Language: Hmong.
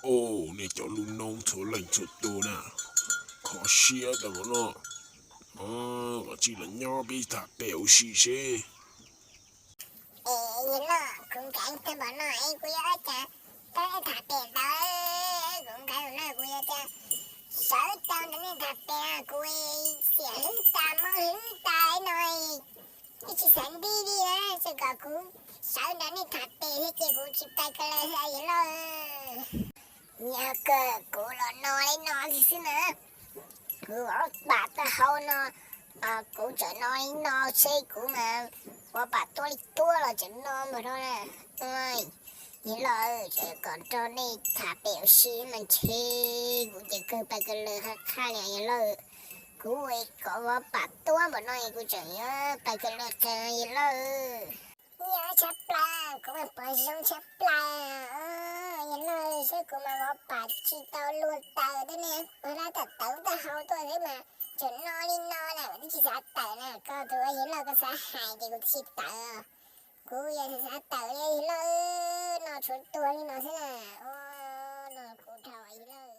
Au, nej cov lub noob txhua leej txhua tus na, kho siab tau npaum no, kom tsis los nyob peb tham pem ua si seb. Es yawg loj, kuv nkawd tag npaum no es kuv yuav ua cas tau nej tham pem ntawd? Kuv nkawd no kuv yuav cas sawv tau ntawm nej tham pem, kuv xiam hlwb tas mob hlwb tas no, ib tsis xav nti li na, tsuas kom kuv sawv ntawm nej tham pem thiab ces kuv tsis pais ko la yawg loj. Yog kawg kuv los no li no xwb na, kuv vov pam taub hau no, kuv tseem no li no seb kuv mas vov pam tuab li tuab los tseem no npaum no na. Yawg loj, kom nrog nej tham pem ua si mas ntshe kuv ces kawg pais ko la qhab qhab li yawg loj. Kuv kom vov pam tuab npaum no kuv tseem yuav pais ko la qees yawg loj. Yog tshaj plaws, kuv mas pom zoo tshaj plaws. Yawg loj, seb kuv mas vov pam tsis tau luag tawm tej ne, ua lab tawm tawm taub hau tuaj xwb mas tseem no li no na, kuv twb tsis xav tawm na. Koj tus yawg loj koj xav hais ces kuv twb tsis tawm. Kuv yog xav tawm li yawg loj, no tshuav tuag li no xwb na. No kuv dhau yawg loj.